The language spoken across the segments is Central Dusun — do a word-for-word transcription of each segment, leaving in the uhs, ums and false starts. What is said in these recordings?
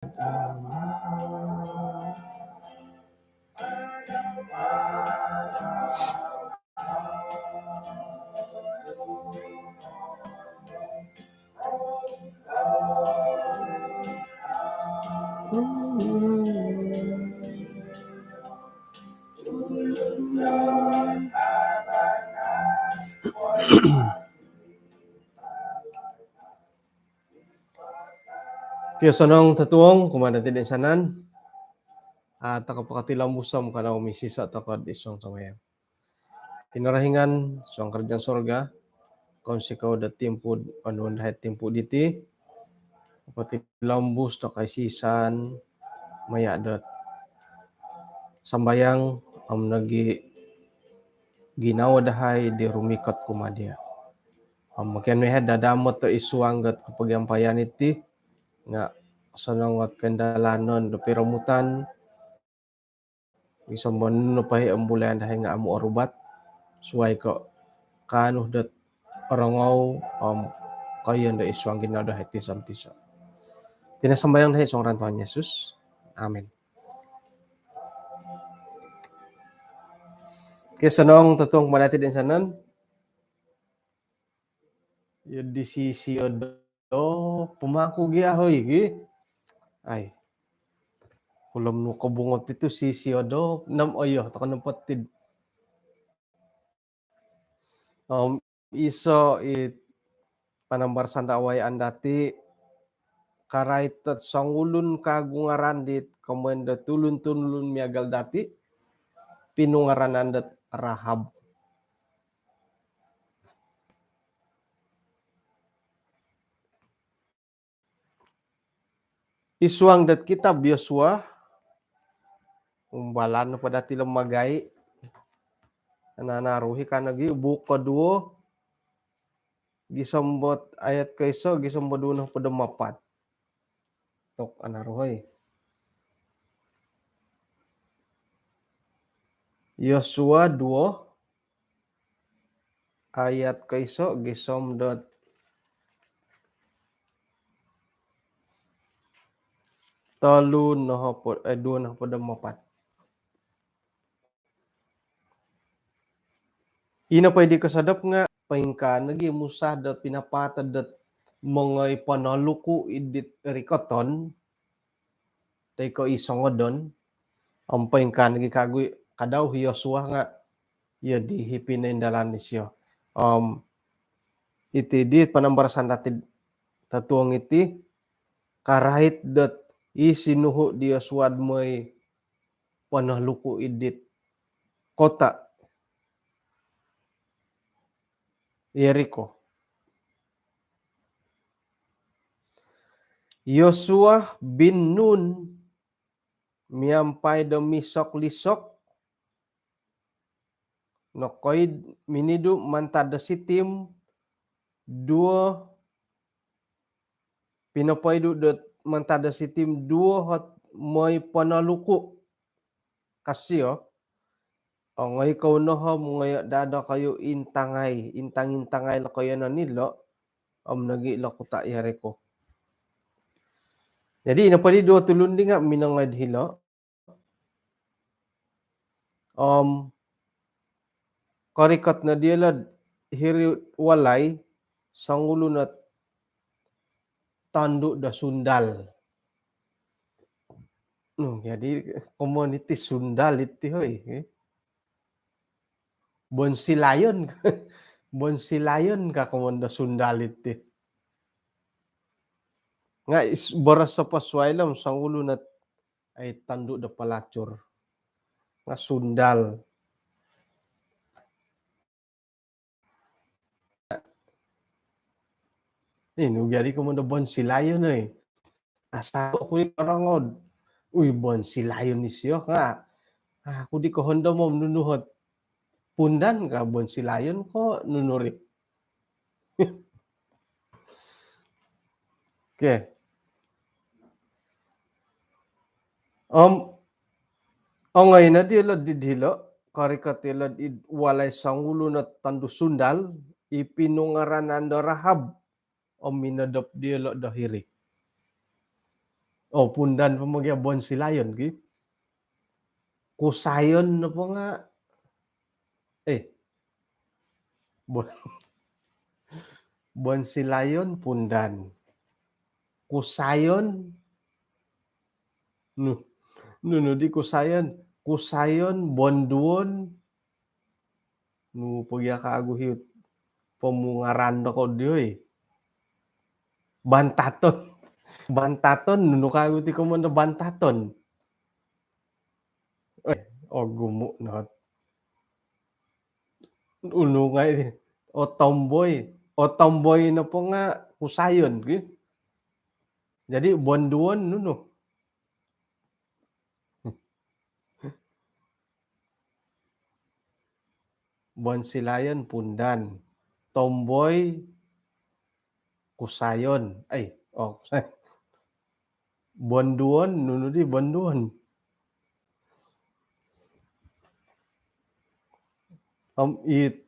Okey, osonong totuong kumaa dati toinsanan. Ah, toko potilombus om kanou misisa' toko id suang sambayang. Kinorohingan suang karajaan surga, kounsikou do timpu, onuon dahai timpu diti, potilombus do kaisisan maya' dot sambayang om nogi ginawo dahai di rumikot kumaa dia'. Om mokianu yahai dadamot do id suang dot kopogiampayan iti nga' osonong ot koindalanon do piromutan, gisom do nunu po i ombulayan dahai nga' amu' orubat, suwai ko' kaanu dot orongou om koiyon do id suang ginawo dahai tiso-tiso. Iti no sambayang dahai id suang ngaran Tuhan Yesus. Amin. Okey, osonong totuong kumaa dati toinsanan. Iyo di sisio do pemangku gia hoi gi. Ai. Kulom nu kobungot itu sisio do nam oyo toko nopo tid. Om iso it panambarasan dawai andati karait dot songulun kagu ngaran dit komoyon dot tulun-tulun miagal dati pinungaranan dot Rahab. Id suang dot kitab Yosua, umbalan po dati lo magai. Ana-ana ruhi kan lagi buuk koduo, gisom dot ayat koiso, gisom dot duo nohopod om apat. Tok ana ruhi. Yosua duo, ayat koiso gisom dot tolu nohopod, eh, duo nohopod om apat. Ino po i di kosodop nga' poingkaa nogi Musa dot pinapaatod dot mongoi ponoluku' id dit rikoton toi ko' i songodon. Om poingkaa nogi kagu i kadau i Yosua nga' iyo di i pinoindalan disio. Om iti di panambarasan dati totuong iti karait dot i sinuhu' di Yosua do moi ponoluku' id dit kota Yeriko. Yosua bin Nun miampai do misok-lisok nokoidu, minidu mantad do Sitim duo, pinopoidu dot mantad do Sitim duo ot moi ponoluku'. Ka sio, ongoi kou nopo om ngoyo' daa dokoyu intangai, intang-intangai lo koiyonon ilo om nogi lo kota Yeriko. Jadi ino po di duo tulun di nga' minongoi do hilo. Om korikot no diolo hiri walai songulun o tondu' do sundal. Jadi komoyon iti sundal iti hoi. Bonsilayon. Bonsilayon ka komoyon do sundal iti. Nga' boros po suwai lo om songulun o ai tondu' do palacur. Nga' sundal. Inu jadi komoyon do bonsilayon oi. Asal oku i korongou. Ui, bonsilayon isio ka. Aku di kohondom om nunu ot pundan ka, bonsilayon ko nunu ri. Okey. Om ongoi no diolo id hilo, korikot ilo id walai songulun o tondu' sundal i pinungaranan do Rahab om minodop diolo do hiri. Oh, pundan po mogi a bonsilayon ki. Kusayon nopo nga, eh, bon, bonsilayon, pundan. Kusayon, nu, nunu di kusayon? Kusayon, bonduon, nu po gia kagu hi pomungaran do ko di, oi. Bantaton. Bantaton, nunu kagu ti komoyon do bantaton? Eh, ogumu no. Unu ngai di. Otomboi. Otomboi nopo nga kusayon ki. Jadi bonduon, nunu? Bonsilayon, pundan. Tomboi, kusayon. Ai, oh, bonduon, nunu di bonduon? Om it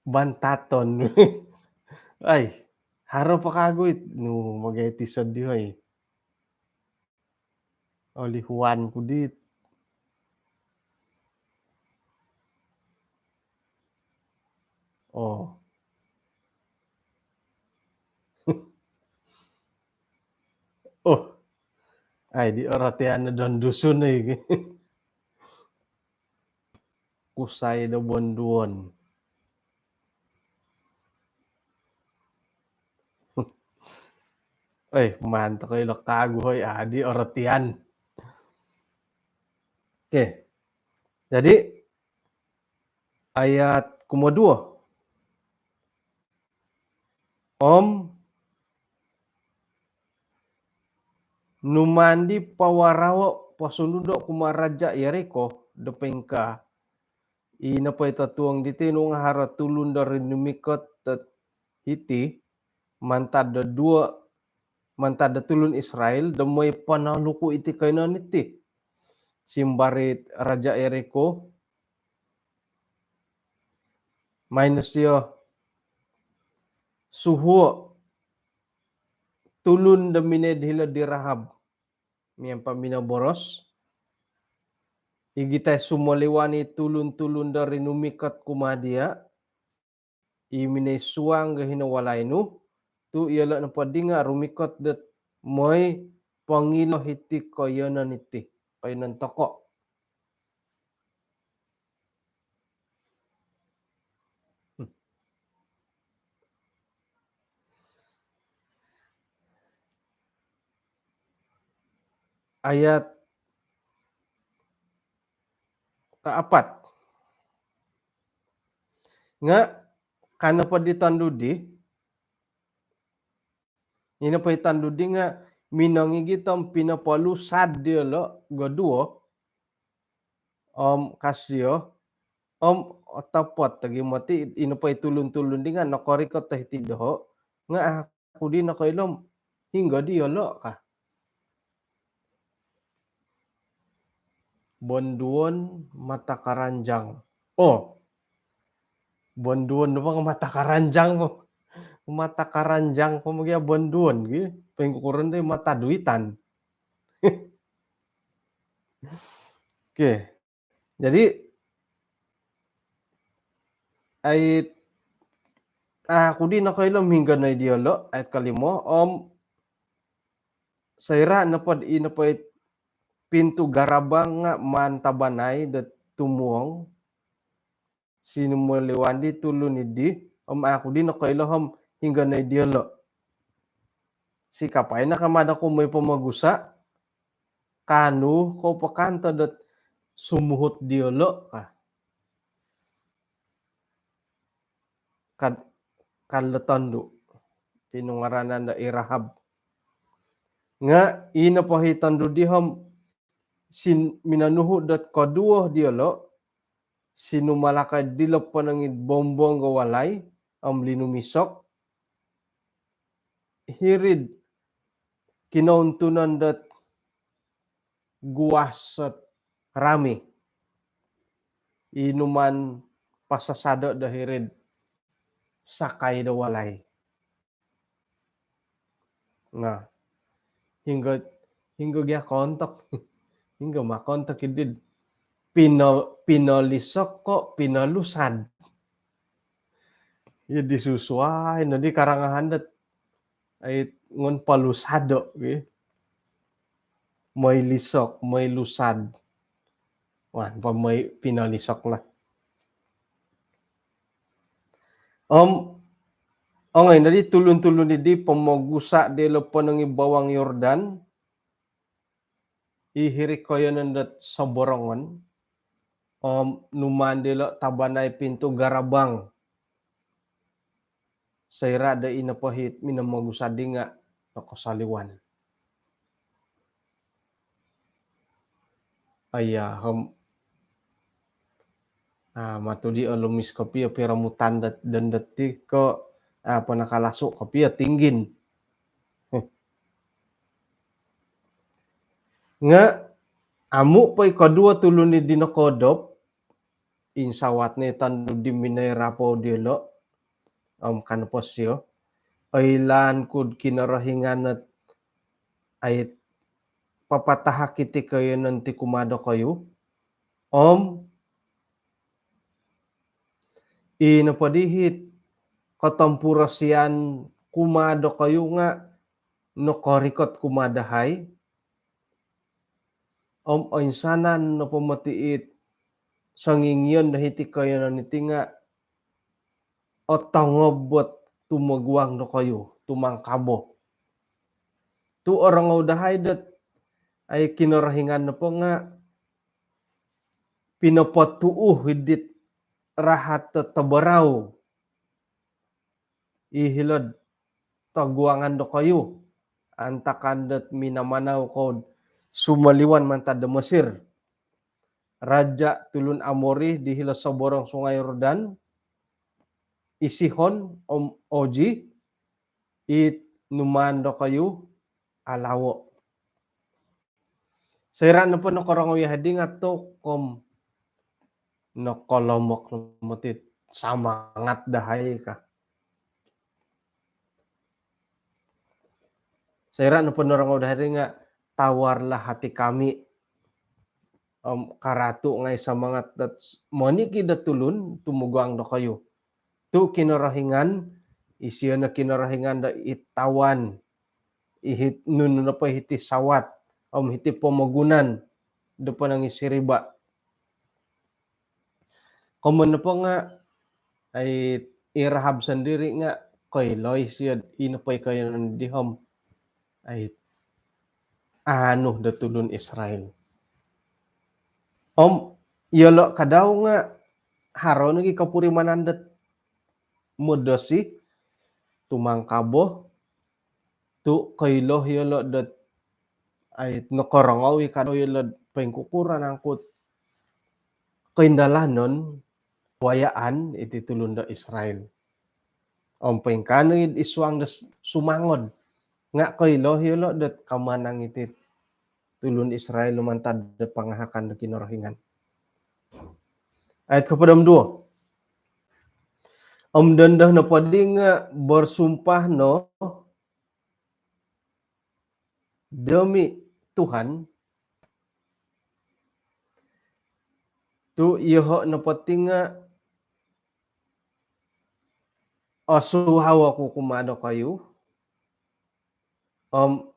bantaton. Ai, haro po kagu it, nu, mogi a iti sodi, oi. Olihuan ku dit. Oh. Oh. Ai, di orotian do Dusun, ai. Kusai do bonduon. Eh, mantap, ilo kagu, oi, adi orotian. Okey. Jadi, ayat kumoduo. Om numaan di pawarao posunudo kumaa raja Yeriko do poingkaa, i nopo i totuong diti nung haro tulun do rinumikot dot hiti mantad do duo, mantad do tulun Israel do moi ponohuluku iti koiyonon diti. Simbar i raja Yeriko, maai no sio suhuo tulun do minoi do hilo di Rahab miampai minoboros, igitai sumoliwan i tulun-tulun do rinumikot kumaa dia, i minoi suang do hino walai nu, tu iyolo nopo di nga rumikot dot moi pongilo hiti koiyonon diti, koiyonon toko. Ayat kaapat. Nga, ka nopo di tondu di, i nopo i tondu di nga minongigit om pinopolusad diolo goduo, om ka sio, om otopot lagi moti, i nopo i tulun-tulun di nga nokorikot do hiti doho, nga aku di nokoilo om hinggo diolo ka. Bonduon mata karanjang. Oh. Bonduon nopo nga mata karanjang po. Mata karanjang po mogi a bonduon gi. Poingkukuro di mata duitan. Okey. Jadi, ai, aku di nokoilo om hinggo no i diolo, ayat kalimo, om soira nopo di, i nopo i pintu garabang nga maan tabanai do tumuong, sinumoliwan di tulun di, om aku di nokoilo om hinggo no i diolo. Sikapai no ka mada ku moi pomogusa, kaanu kou po kanto dot sumuhut diolo ka. Kad, kad lo tondu, pinungaranan do i Rahab. Nga, i nopo i tondu di om sin-, minonuhu dot koduo diolo, sinumalakoi dilo ponong id bombong do walai, om linumisok, hiri'd kinountunan dot guas ot rami. I numaan pasasado do hiri'd sakai do walai. Nah, hinggo, hinggo gia kontok. Hinggo ma kontok idid. Pino, pinolisok ko pinolusad. Ya disusuai no di karangahan dot. Ai ngon palusado, gitu. Moi lisok, moi lusad. Wan, pa moi pinolisok lah. Om, ongoi no di tulun-tulun di pomogusa di lo ponong i bawang Yordan, i hiri koyonon dot soborongon, om numaan dilo tabanai pintu garabang. Soira do ino pohit minomogusa di nga nokosoliwan. Aya, om. Ah, matu di olumis kopio piromutan dot, dot ti ko, ah, ponokolasu kopio tinggin. Nga amu po i koduo tulun i di nokodop, insawat ni tandu di minoi rapou dilo, om kan posio, oilaan kud Kinorohingan ot ai papatahak iti koyonon ti kumaa dokoyu, om i nopo dihit kotompurosian kumaa dokoyu nga nokorikot kumaa dahai, om oinsanan nopo moti it songingion do hiti koyonon iti nga otongob ot tumoguang dokoyu, tumangkabo. Tu orongou dahai dot ai Kinorohingan nopo nga pinopotuu hidit rahat do toborau i hilo'd toguangan dokoyu, antakan dot minamanau kou'd sumoliwan mantad do Mesir. Raja tulun Amori di hilo soborong Sungai Yordan, i Sihon om Ogi, it numaan dokoyu alawo. Soira nopo nokorongou yahai di nga tu kom nokolomok no moti samangat dahai ka. Soira nopo norongou dahai di nga, tawarlah hati kami. Om karatu ngai samangat dot monikid do tulun tumoguang dokoyu. Tu Kinorohingan, isio no Kinorohingan do itawan, ihit nunu nopo hiti sawat om hiti pomogunan do ponong i siriba. Komoyon nopo nga ai i Rahab sondiri nga koilo isio i nopo i koyonon di om ai anu do tulun Israel. Om yolo kadau nga haro nogi kopurimanan dot modosi, tumangkabo, tu koilo yolo dot ai nokorongou i kadau yolo poingkukuro nangku koindalanon wayaan iti tulun do Israel. Om poingkaa nogi id suang do sumangod nga koilo yolo dot kamanang iti tulun Israel mantad do pangahakan do Kinorohingan. Ayat kohopod om duo. Om dondo nopo di nga bersumpah no demi Tuhan, tu yoho nopo ti nga osuhau oku kumaa dokoyu, om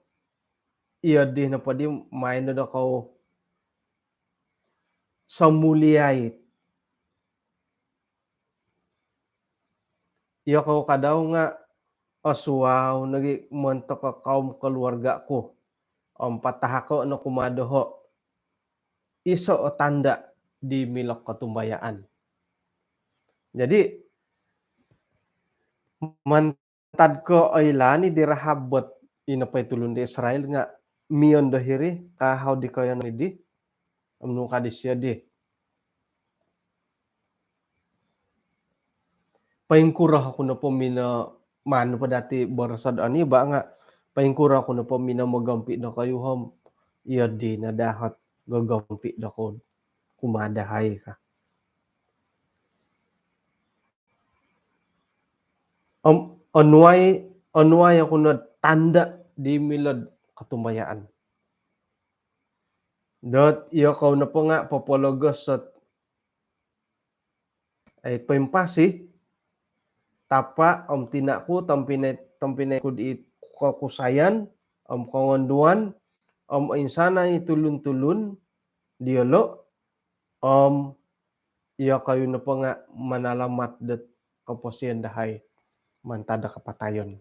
iyo di nopo di maai no dokoyu somuliai. Iyokou kadau nga osuhau nogi montok kaum keluarga ku, om patahako no kumaa doho iso o tanda di milo kotumbayaan. Jadi mantad ko oilaan i di Rahab dot i nopo i tulun di Israel nga miyon do hiri, kahau di koyonon di, om nung ka disio di, poingkuro oku nopo mino, maan nopo dati boroso do oni ba nga, poingkuro oku nopo minomogompi dokoyu om iyo di no daa ot gogompi dokoyu kumaa dahai ka. Om onuai, onuai oku no tanda di milo'd kotumbayaan. Dot iyokou nopo nga' popologos ot ai poimpasi, tapa' om tina' ku, tompinai, tompinai ku'd i kokusayan om kongonduan om insanai tulun-tulun diyolo', om iyokoyu nopo nga' manalamat dot koposion dahai mantad do kapatayon.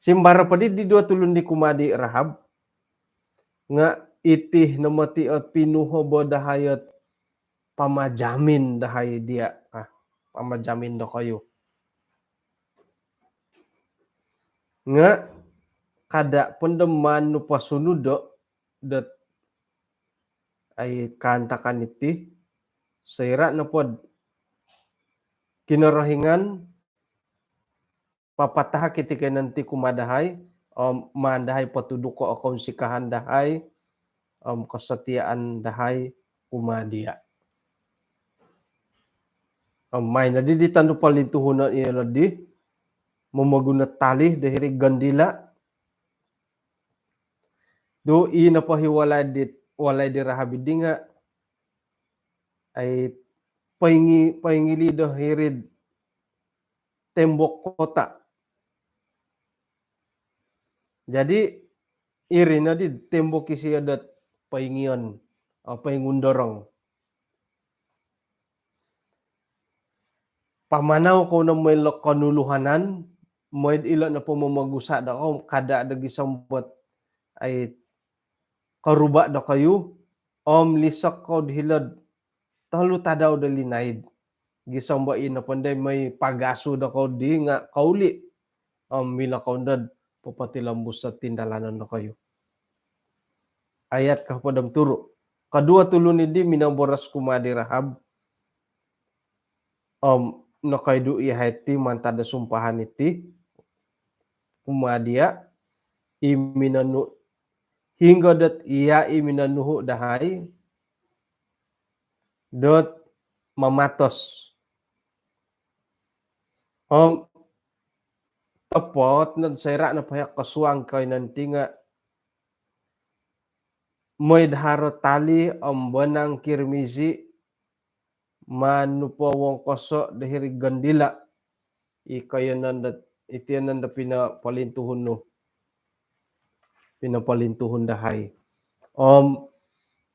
Simbara' poddi di duo tulun di kumaa di Rahab, nga' iti no moti ot pinuhobo dahai ot pamajamin dahai diya', ah, pamajamin dokoyu. Nga' kada' po ndo maan nu posunudo' dot ai kaantakan iti, soira' nopod Kinorohingan papatahak iti koiyonon ti kumaa dahai, om maan dahai potuduko' o kounsikahan dahai om kosatiaan dahai kumaa diya'. Om main noddi di tondu polintuhunon iyolo' di momoguno tali do hiri' gondila'. Tu' i nopo hi walai di, walai di Rahab iddi nga' ai poingi-, poingili do hiri'd tembok kota. Jadi iri noddi tembok isiyo dot poingion, eh, poingundorong. Pamanau kou no moi lo konuluhanan, moi'd ilo' nopo momogusa' dokou, kada' do gisom bot ai koruba' dokoyu, om lisok kou'd hilo'd tolu tadau do linaid. Gisom bo i nopo ndoi moi pagasu dokou di nga' kouli', om milo kou nod popotilombus o tindalanon dokoyu. Ayat kohopod om turu'. Koduo tulun iddi minoboros kumaa di Rahab, om nokoidu' iyahai ti mantad do sumpahan iti kumaa diya', i minonu-, hinggo dot iya' i minonuhu' dahai dot mamatos. Om topot nod soira' nopo hiya' kosuang koiyonon ti nga' moi'd haro tali om bonang kirmizi, maan nu po wongkoso' do hiri' gondila' i koiyonon do, i tiyonon do pinopolintuhun nu, pinopolintuhun dahai. Om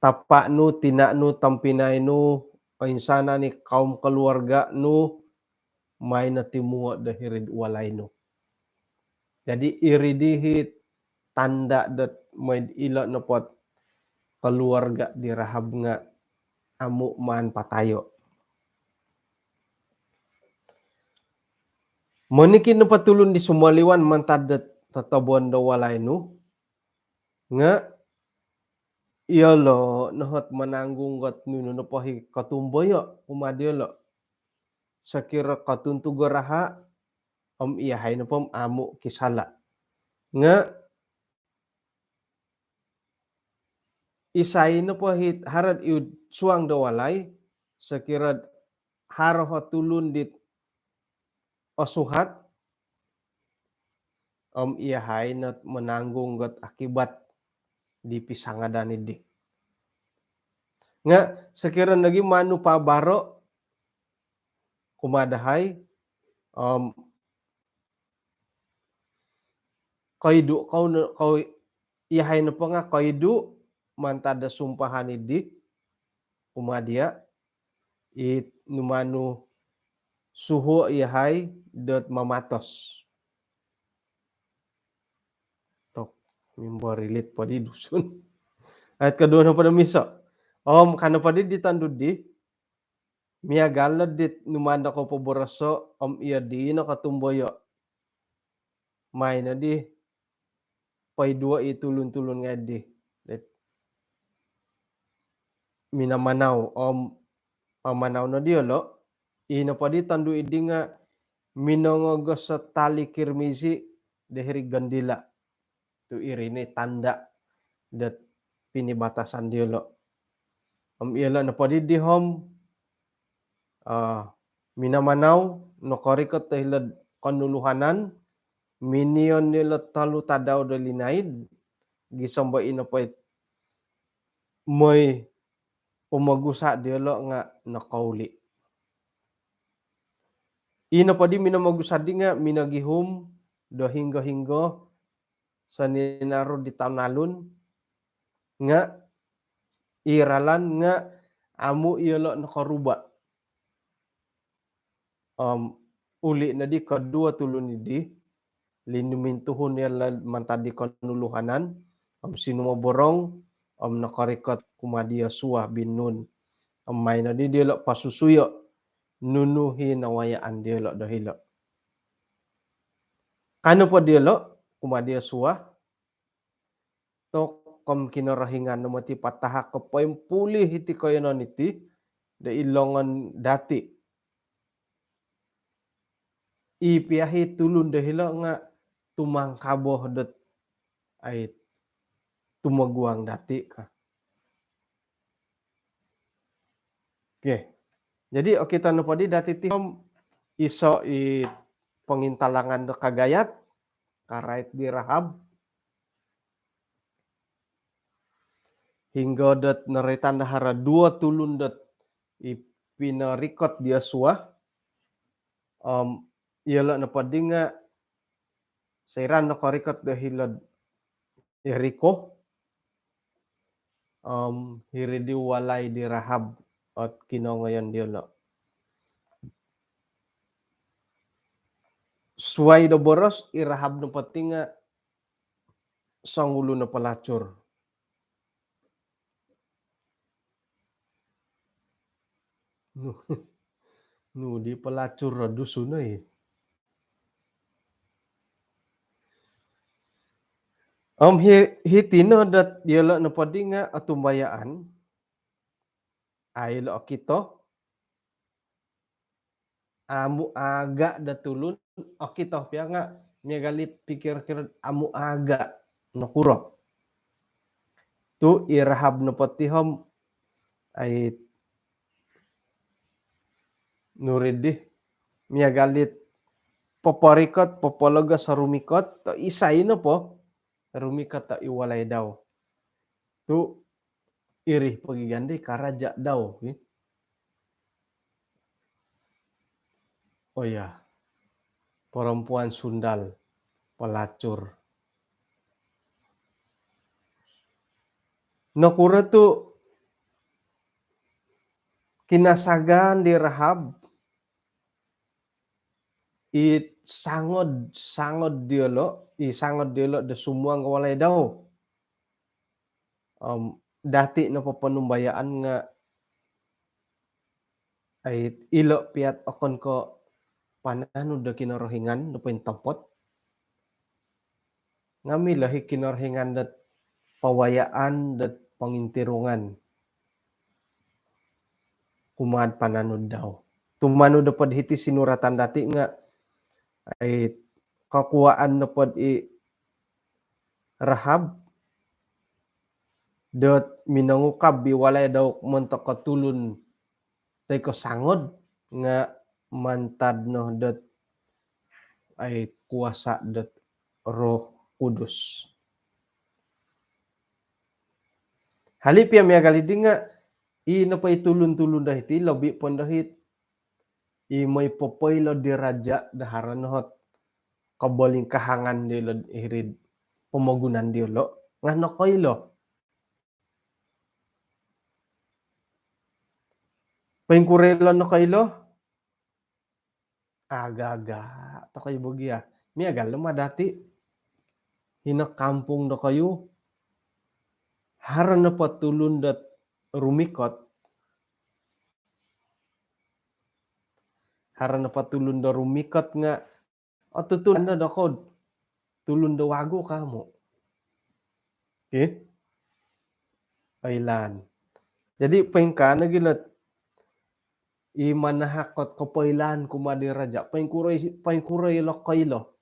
tapa' nu, tina' nu, tompinai nu, oinsanan i kaum koluarga' nu, main no timuo' do hiri'd walai nu. Jadi iri di hi tanda' dot moi'd ilo' nopot koluarga' di Rahab nga' amu' maan patayo'. Monikid nopo tulun di sumoliwan mantad dot totobon do walai nu, nga' iyolo' nohot mananggung ot nunu nopo hi kotumboyo' kumaa diyolo'. Sokiro kotuntug o raha', om iyahai nopo om amu' kisala'. Nga' isai nopo hi haro'd id suang do walai, sokiro'd haro ho tulun dit osuhat, om iyahai not mananggung ot akibat di pisangadan iddi. Nga' sokiro nogi maan nu pabaro' kumaa dahai, om koidu' kou no, kou, iyahai nopo nga' koidu' mantad do sumpahan iddi kumaa diya', it nu maan nu suhuo' iyahai dot mamatos. Tok, mimborilit poddi Dusun. Ayat koduo nohopod om iso'. Om ka nopo di di tondu di, miagal nod dit nu maan dokou poboroso', om iyo di no kotumboyo'. Main noddi poiduo' i tulun-tulun ngai' di dit minamanau, om pamanau no diyolo', i nopo di tondu iddi nga' minongogos o tali kirmizi do hiri' gondila'. Tu' iri ni tanda' dot pinibatasan diyolo'. Om iyolo' nopo di dihom, ah, minamanau, nokorikot do hilo'd konuluhanan, minion diolo tolu tadau do linaid, gisom do ino po it moi pomogusa diolo nga nokouli. Ino po di minomogusa di nga minogihum do hinggo-hinggo soninaru di talun-alun nga i ralan nga amu iolo nokoruba. Om uli nodi koduo tulun di linumintuhun iolo mantad di konuluhanan om sinumoborong om nokorikot kumaa di Yosua bin Nun. Om mai nodi diolo posusuyo nunu i nawayaan diolo do hilo. Ka nopo diolo kumaa di Yosua, tokou om Kinorohingan no moti patahak ko poimpuli iti koiyonon iti do id longon dati. I pia i tulun do hilo nga tumangkabo dot ai tumoguang dati ka. Okey. Jadi okito nopo di dati ti om iso i pongintalangan do kagayat karait di Rahab. Hinggo dot noroitan do haro duo tulun dot i pinorikot di Yosua. Om iolo nopo di nga soira nokorikot do hilo'd Yeriko om hiri di walai di Rahab ot kinongoyon diolo. Suai do boros, i Rahab nopo ti nga songulun o pelacur. Nu, nu di pelacur do Dusun oi. Om hi, hiti no dot diolo nopo di nga otumbayaan, ai ilo okito, amu aga do tulun, okito pia nga miagal it pikir-kir amu aga nokuro. Tu i Rahab nopo ti om ai nuri di miagal it poporikot, popologos rumikot, tu isai nopo rumikot do id walai dau tu iri pogi gandi karaja dau, ki. Oh ya, perempuan sundal, pelacur. Nokuro tu kinasagaan di Rahab i sangod, sangod diolo, i sangod diolo do sumuang walai dau. Om dati nopo ponumbayaan nga ai ilo pia ot okon ko pananud do Kinorohingan do pointopot. Nga milo i Kinorohingan dot pawayaan dot pongintirungan kumaa'd pananud dau. Tumanud nopo do hiti sinuratan dati nga ai kokuaan nopo di Rahab dot minongukab i walai dau montok ko tulun toi ko sangod nga mantad no dot ai kuasa dot Roh Kudus. Hali pia miagal di nga i nopo i tulun-tulun do hiti, lobi po do hiti i moi popoilo di raja do haro no ot kobolingkahangan diolo hiri'd pomogunan diolo nga nokoilo. Poingkuro ilo nokoilo? Aga-aga tokou bogia. Miagal no ma dati. Hino kampung dokoyu, haro nopo tulun dot rumikot. Haro nopo tulun do rumikot nga otutunan no dokoyu tulun do wagu ka amu? Okey. Oilaan. Jadi poingkaa nogi ilo i manahak ot kopoilaan kumaa di raja, poingkuro i, poingkuro ilo koilo.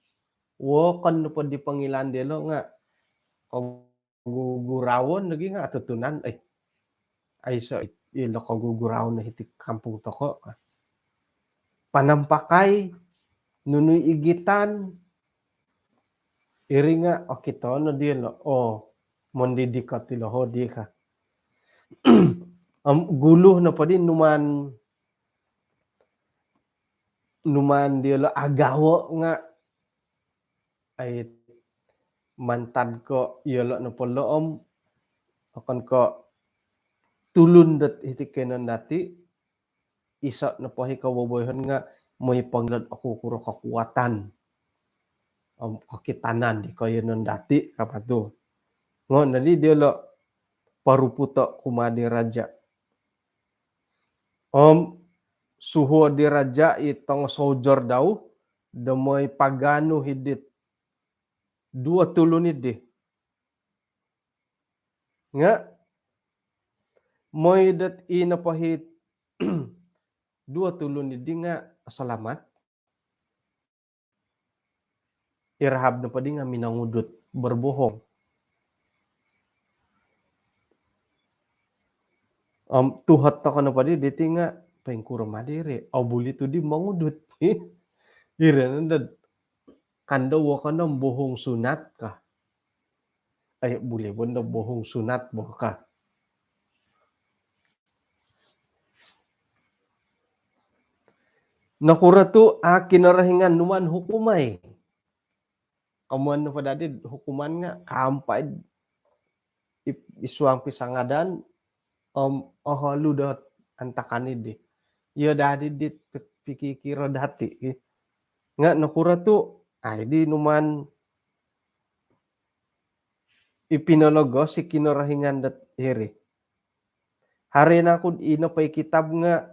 Wokon nopo di pongilaan diolo nga koguguraon nogi nga otutunan, eh. Aiso ilo koguguraon hiti kampung tokou ka. Panampakai, nunu i igitan, Iri nga okito no diolo, oh, mondidikot ilo hodi ka. Om gulu nopo di numaan, numaan diolo agawo nga ai mantad ko iyolo nopo lo om okon ko tulun dot hiti koiyonon dati, iso nopo hi koboboyoon nga moi pongilo'd okukuro kokuatan om kokitanan di koiyonon dati ka po tu. Nga nodi diolo poruputo kumaa di raja. Om suhuo di raja i tongo soldier dau do moi paganu hidit duo tulun idi. Nga moi dot i nopo hi duo tulun idi nga selamat, i Rahab nopo di nga minongudut, berbohong. Om tuhot toko nopo di diti nga poingkuro ma diri, au buli tu di mongudut. Iri nondo kan do wokon om bohong sunat ka. Ai, buli bo ndo bohong sunat bo ka. Nokuro tu a Kinorohingan numaan hukumai? Komoyon nopo dadi hukuman nga kaampai id suang pisangadan om oholu dot antakan idi. Iyo dadi dit pikikiro dati. Nga nokuro tu ai di numaan i pinologos i Kinorohingan dot hiri. Haro naku ino po i kitab nga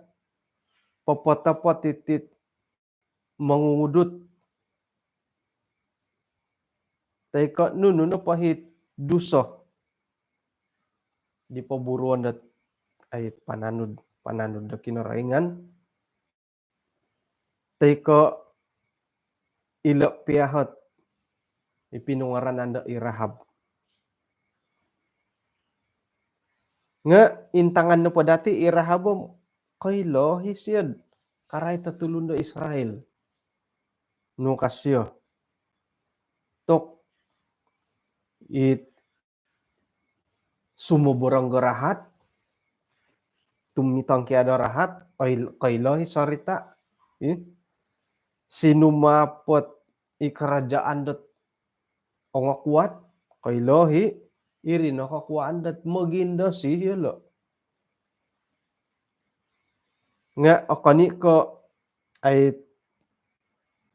popotopot itit mongudut toi ko nunu nopo hi duso di poburuon dot ai pananud, pananud do Kinorohingan toi ko ilo piahot i pinungaranan do i Rahab. Nga intangan nopo dati i Rahab om koilo hi siod karai to tulun do Israel. Nukas iyo tok it sumoborong do rahat, tumitongkiad do rahat, koilo hi sorita. Sinumapot i karajaan dot ongokuat, koilo hi iri no kokuaan dot mogindosi iyolo. Nga okon i ko ai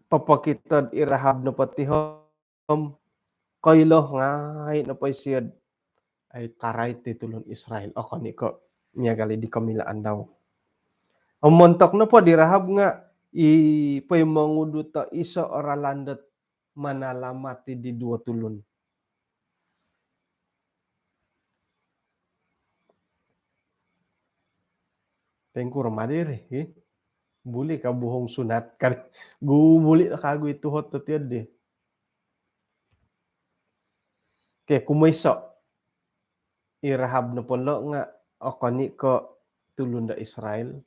popokito di Rahab nopo ti om koilo ngai nopo i siod ai karai ti tulun Israel. Okon i ko miagal i di komilaan dau. Om montok nopo di Rahab nga i poi mongudut do iso o ralan dot manalamat di duo tulun. Poingkuro ma diri hi? Buli ka bohong sunat kan? Gu buli ka gu i tuhot do tiodi. Okey, kumoiso. I Rahab nopo lo nga okon i ko tulun do Israel.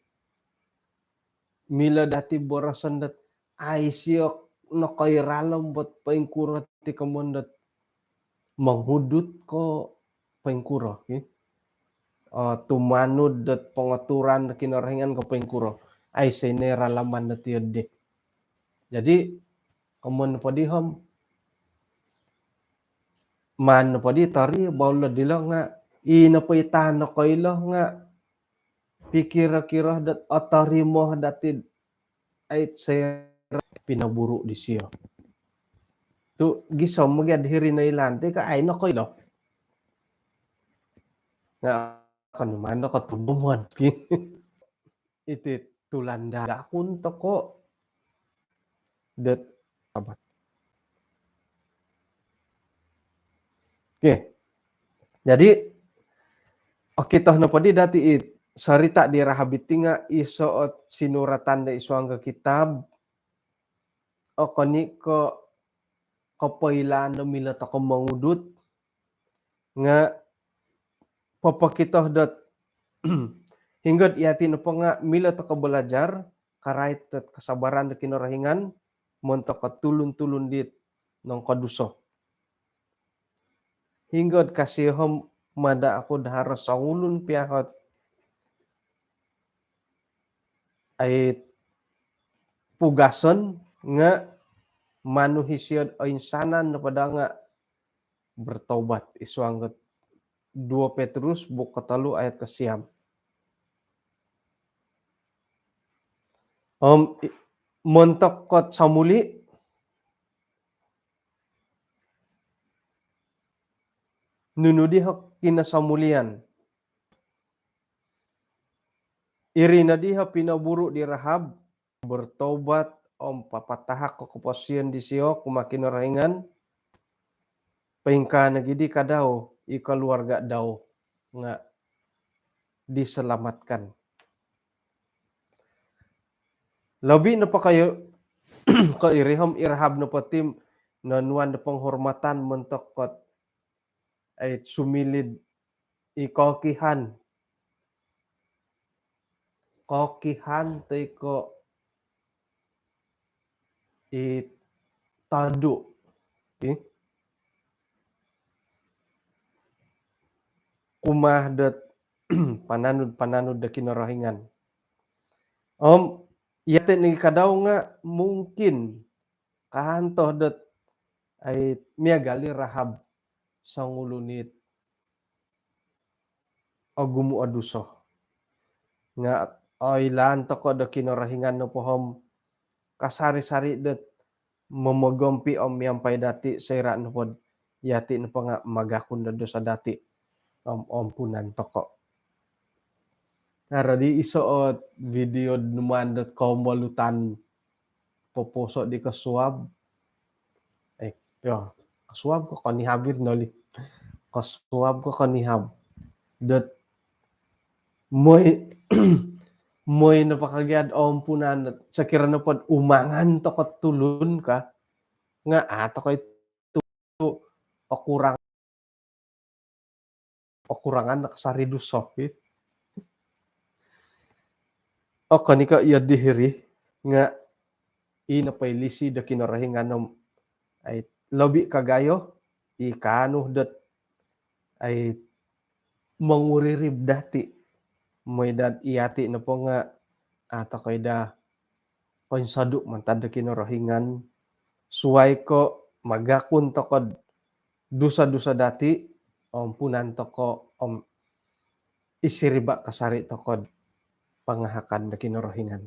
Milo dati boroson dot ai sio nokoiralom bot poingkuro ti komoyon dot mongudut ko poingkuro, ki? Tumanud dot pongoturan do Kinorohingan ko poingkuro. Ai sio noiralaman dot iyo di. Jadi komoyon nopo di om maan nopo di tori baulo dilo nga i nopo i taan nokoilo nga pikiro-kiro dot otorimo dati ai sio pinoburu disio. Tu gisom gia diri noilaan ti ka ai nokoilo. Nga okon i maan do kotuduman, ki? Iti tulun dahun toko dot abat. Okey. Jadi okito nopo di dati i sorita di Rahab iti nga iso ot sinuratan do id suang do kitab. Okon i ko kopoilaan do milo toko mongudut nga popokito dot hinggo dot yati nopo nga milo toko balajar karait dot kasabaran do Kinorohingan montok ko tulun-tulun dit nongkoduso. hinggod kasi hom mada aku dahar songulun piahot ai pugason nga manu hisiod oinsanan nopo da nga bertobat isuang ket dua Petrus buk kotolu ayat kosiam. Om montok kot somuli nunu di hok kinosomulian. Iri no di hok pinoburu di Rahab bertobat om papatahak ko koposion disio kumaa Kinorohingan. Poingkaa nogi di kadau i keluarga dau nga diselamatkan. Lobi nopo kayo ko iri hom i Rahab nopo ti nonuan do penghormatan montok kot ai sumilid i kokihan. Kokihan toi ko i tadu i kumaa dot pananud-pananud do Kinorohingan. Om iate nogi kadau nga mungkin kanto dot ai miagal i Rahab songulun it ogumu o duso. Nga oilaan toko do Kinorohingan nopo hom kasari-sari dot momogompi om miampai dati soira nopo d iati nopo nga magakun do duso dati om ompunan toko. Nah, jadi iso o video numaan dot kombolutan poposo di kosuab. Eh, yo, kosuab ko konihab iri noli. Kosuab ko konihab. Dot moi moi nopo kagiad ompunan dot sokiro nopo d umangan toko tulun ka nga a toko itu okurang okurangan nakasari duso i. Okon i ko iyo dihiri nga i nopo i lisi do Kinorohingan om ai lobi kagayo i kaanu dot ai monguririb dati moi dot iati nopo nga a toko i da koinsodu mantad do Kinorohingan suai ko magakun toko d duso-duso dati ompunan toko om isiriba kasari toko d pangahakan do Kinorohingan.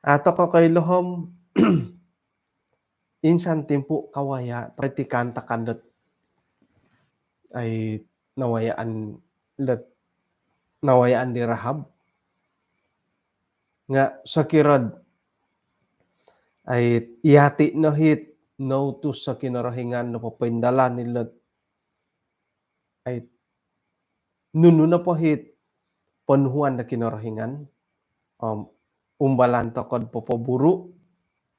A toko koilo hom insan timpu kawaya toiti kaantakan dot ai nawayaan dot nawayaan di Rahab nga sokiro d ai iati no hit noutus so Kinorohingan nopo poindalan ilo d ai nunu nopo hit ponuhuan do Kinorohingan om umbalan toko d popoburu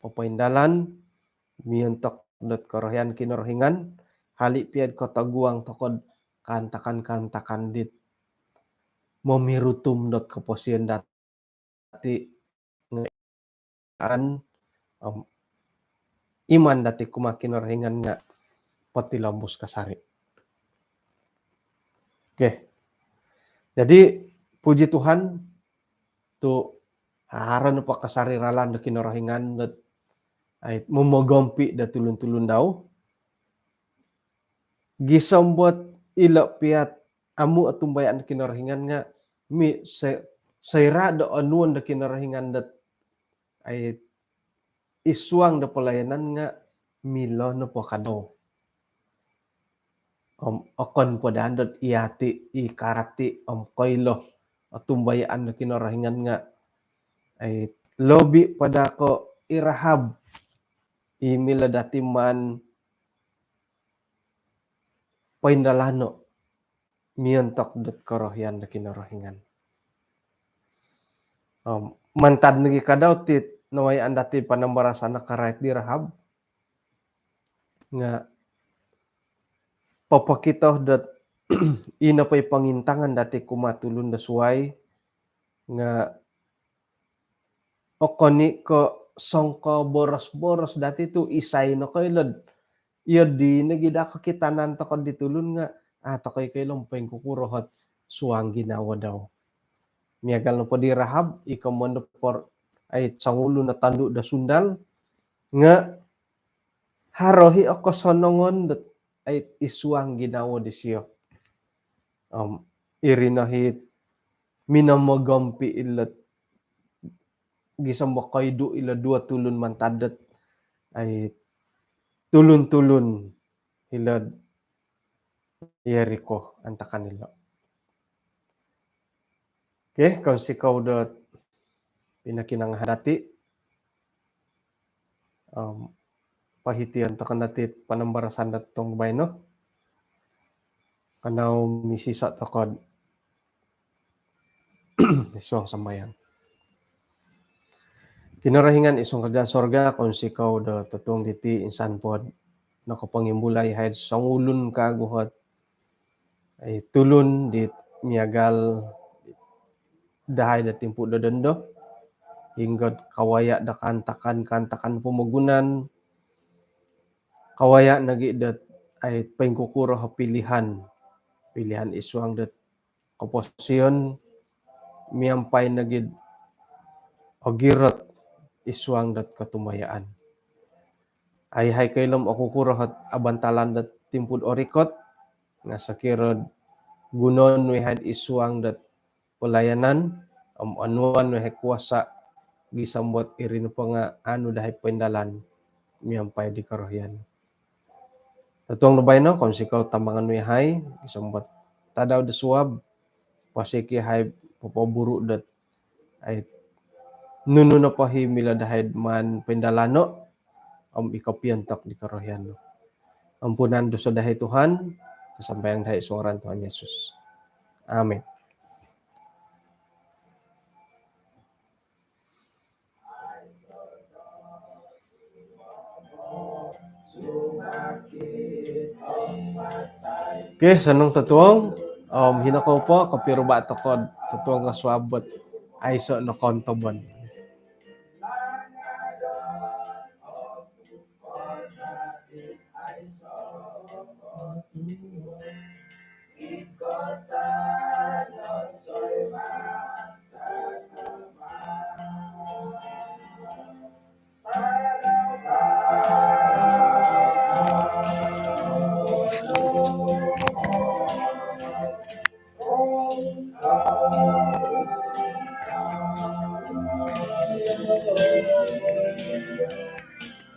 popoindalan miontok dot korohian Kinorohingan hali pia d kotoguang toko d kaantakan-kaantakan dit momirutum dot koposion dati ngaan om iman dati kumaa Kinorohingan nga potilombus kasari. Okey. Jadi puji Tuhan tu haro nopo kasari ralan do Kinorohingan dot ai momogompi do tulun-tulun dau gisom bot ilo pia d amu otumbayaan do Kinorohingan nga mi se- soira do onuon do Kinorohingan dot ai isuang do pelayanan nga milo nopo kadau om okon po daa dot iati i karati om koilo otumbayaan do Kinorohingan nga ai lobi po daa ko i Rahab i milo dati maan poindalano miontok dot korohian do Kinorohingan. Om mantad nogi kadau ti nawayaan dati panambarasan nakarait di Rahab nga popokito dot ino po i pongintangan dati kumaa tulun do suai nga okon i ko songko boros-boros dati tu isai nokoilo d iyo di nogi daa kokitanan toko di tulun nga, ah, toko i koilo om poingkukuro ot suang ginawo dau. Miagal nopo di Rahab, i komoyon do por-, ai, songulun o tondu do sundal, nga haro i o kosonongon dot, ai, id suang ginawo disio. Om iri no i minomogompi ilo gisom do koidu ilo duo tulun mantad dot, ai, tulun-tulun ilo Yeriko antakan ilo. Okey, kounsikou dot pinokinongou dati. Om, pohition toko no dati panambarasan dot totuong baino. Kanou misiso toko id suang sambayang. Kinorohingan id suang kerajaan sorga, kounsikou do totuong diti insan po do nokopongimbulai yahai songulun kagu ot, ai, tulun di miagal dahai do timpu do dondo, hinggo do kawaya do kaantakan-kaantakan pomogunan, kawaya nogi dot, ai, poingkukuro o pilihan, pilihan id suang dot koposion, miampai nogi do ogirot id suang dot kotumbayaan. Ai, yahai koilo om okukuro ot abantalan dot timpu do orikot, nga sokiro do gunoon nu yahai id suang dot pelayanan, om onuan nu yahai kuasa gisom dot iri nopo nga aanu dahai poindalan miampai di korohian. Totuong do baino, kounsikou tamangan nu yahai gisom dot tadau do suab, posik yahai popoburu dot, ai, nunu nopo i milo dahai maan poindalano, om i kopiontok di korohian nu. Ampunan dosa dahai Tuhan, sambayang dahai id suang ngaran Tuhan Yesus. Amin. Okey, osonong totuong. Om hino kou po, kopiruba toko totuong nga suab dot aiso nokoontob.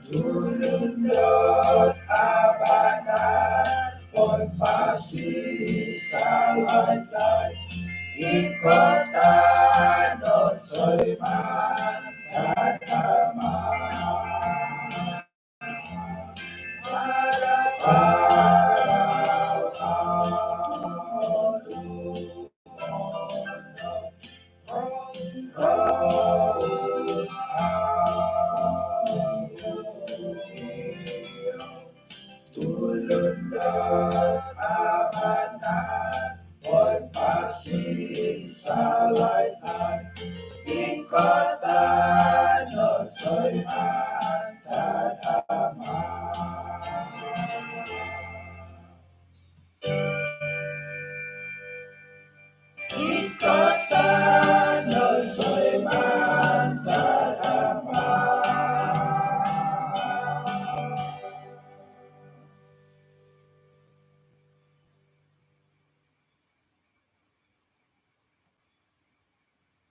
Tulun dot abanan, konfesi salatai, iko tano soiman agama. Tulun dot